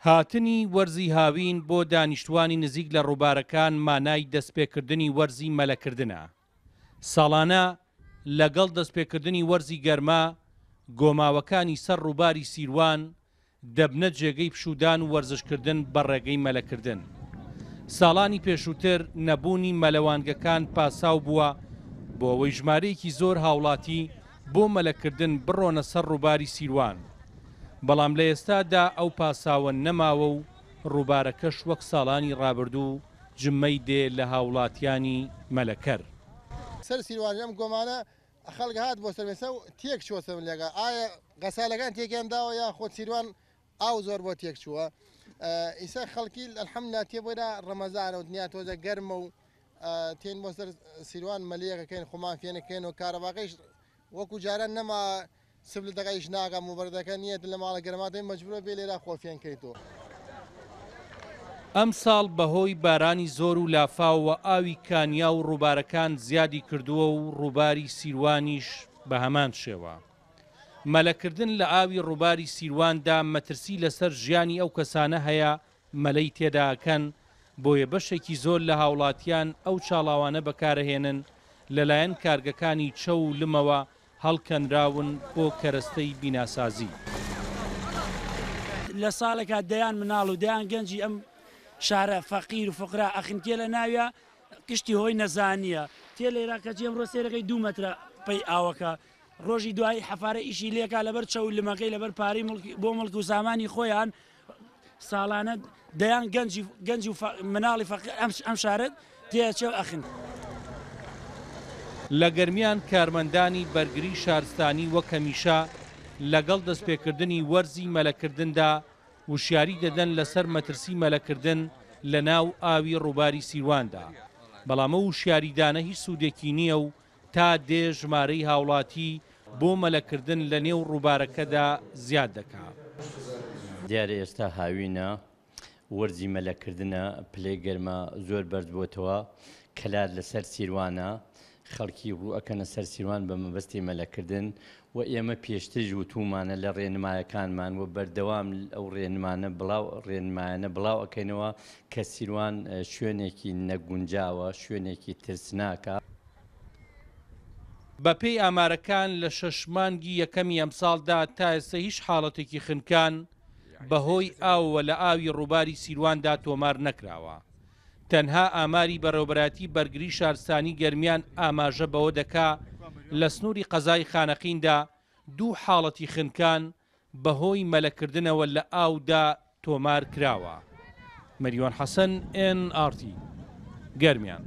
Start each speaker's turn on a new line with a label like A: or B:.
A: هاتنی وەرزی هاوین بۆ دانیشتوانی نزیک لە ڕووبارەکان مانای دەستپێکردنی وەرزی مەلەکردنە. ساڵانە لەگەڵ دەستپێکردنی وەرزی گەرما، گۆماوەکانی سەر ڕووباری سیروان دەبنە جێگەی پشوودان و وەرزشکردن بە ڕێگەی مەلەکردن. ساڵانی پێشووتر نەبوونی مەلەوانگەکان پاساو بووە بۆ ئەوەی ژمارەیەکی زۆر هاوڵاتی بۆ مەلەکردن بڕۆنە سەر ڕووباری سیروان، بەڵام لە ئێستادا ئەو پاساوە نەماوە و ڕووبارەکەش وەک ساڵانی ڕابردوو جمەی دێ لە هاوڵاتیانی مەلەکەر.
B: سەر سیروانیش ئەم گۆمانە خەڵک هات بۆ سەر مێسە و تێک چووە سەر لێگا ئایا غەسالەکان تێکیان داوە یا خۆ سیروان ئاو زۆر بۆ تێک چووە ئیسا خەڵکی الحمدلله تێ بۆیرا ڕەمەزانە و دنیا تۆزە گەرمە و تێن بۆ سەر سیروان مەلیەکەکەین خۆمان فێنەکەین و کارەباکەیش وەکو جاران نەما سبلتەکە ئیش ناکا موبەردەکە نییە لە ماڵە گەرماتەی مەجبورە بێ لێرا خۆ فێن کەیتەوە.
A: ئەمساڵ بەهۆی بارانی زۆر و لافاوەوە ئاوی کانیاو و ڕووبارەکان زیادی کردووە و ڕووباری سیروانیش بە هەمان شێوە. مەلەکردن لە ئاوی ڕووباری سیرواندا مەترسی لەسەر ژیانی ئەو کەسانە هەیە مەلەی تێدا ئەکەن، بۆیە بەشێکی زۆر لە هاوڵاتیان ئەو چاڵاوانە بەکارئەهێنن لەلایەن کارگەکانی چەو و لمەوە هەڵکەنراون بۆ کەرەستەی بیناسازی.
C: لە ساڵێکا دەیان مناڵ و دەیان گەنجی ئەم شارە فەقیر و فوقرا ئەخنکێ لە ناویا گشتی هۆی نەزانیە تێ لێرا کەچی ئەمڕۆ سێرەکەی دوو مەترە پەی ئاوەکە ڕۆژی دوایی حەفارە ئیشی لێکا لەبەر چەو لمەکەی لەبەر پارەی مڵکی بۆ مڵک و سامانی خۆیان ساڵانە دەیان گەنجی گەنج و مناڵی فەقیر ئەم ئەم شارە تێئەچێ و ئەخن.
A: لە گەرمیان کارمەندانی بەرگری شارستانی وەک هەمیشە لەگەڵ دەستپێکردنی وەرزی مەلەکردندا وشیاری دەدەن لەسەر مەترسی مەلەکردن لەناو ئاوی ڕووباری سیرواندا، بەڵام ئەو وشیاریدانە هیچ سوودێکی نییە و تا دێ ژمارەی هاوڵاتی بۆ مەلەکردن لە نێو ڕووبارەکەدا زیاد دەکا.
D: دیارە ئێستا هاوینە، وەرزی مەلەکردنە، پلەی گەرما زۆر بەرز بۆتەوە، کەلار لەسەر سیروانە، خەڵکی ڕوو ئەکەنە سەر سیروان بە مەبەستی مەلەکردن و ئێمە پێشتریش وتوومانە لە ڕێنمایەکانمان و بەردەوام ئەو ڕێنمانە بڵاو ڕێنمایانە بڵاو ئەکەینەوە کە سیروان شوێنێکی نەگونجاوە، شوێنێکی ترسناکە.
A: بەپێی ئامارەکان لە شەش مانگی یەکەمی ئەمساڵدا تا ئێستا هیچ حاڵەتێکی خنکان بەهۆی ئاوەوە لە ئاوی ڕووباری سیرواندا تۆمار نەکراوە. تەنها ئاماری بەڕێوەبەرایەتی بەرگری شارستانی گەرمیان ئاماژە بەوە دەکا لە سنووری قەزای خانەقیندا دوو حاڵەتی خنکان بەهۆی مەلەکردنەوە لە ئاودا تۆمار کراوە. مەریوان حەسەن، ئێن ئاڕ تی، گەرمیان.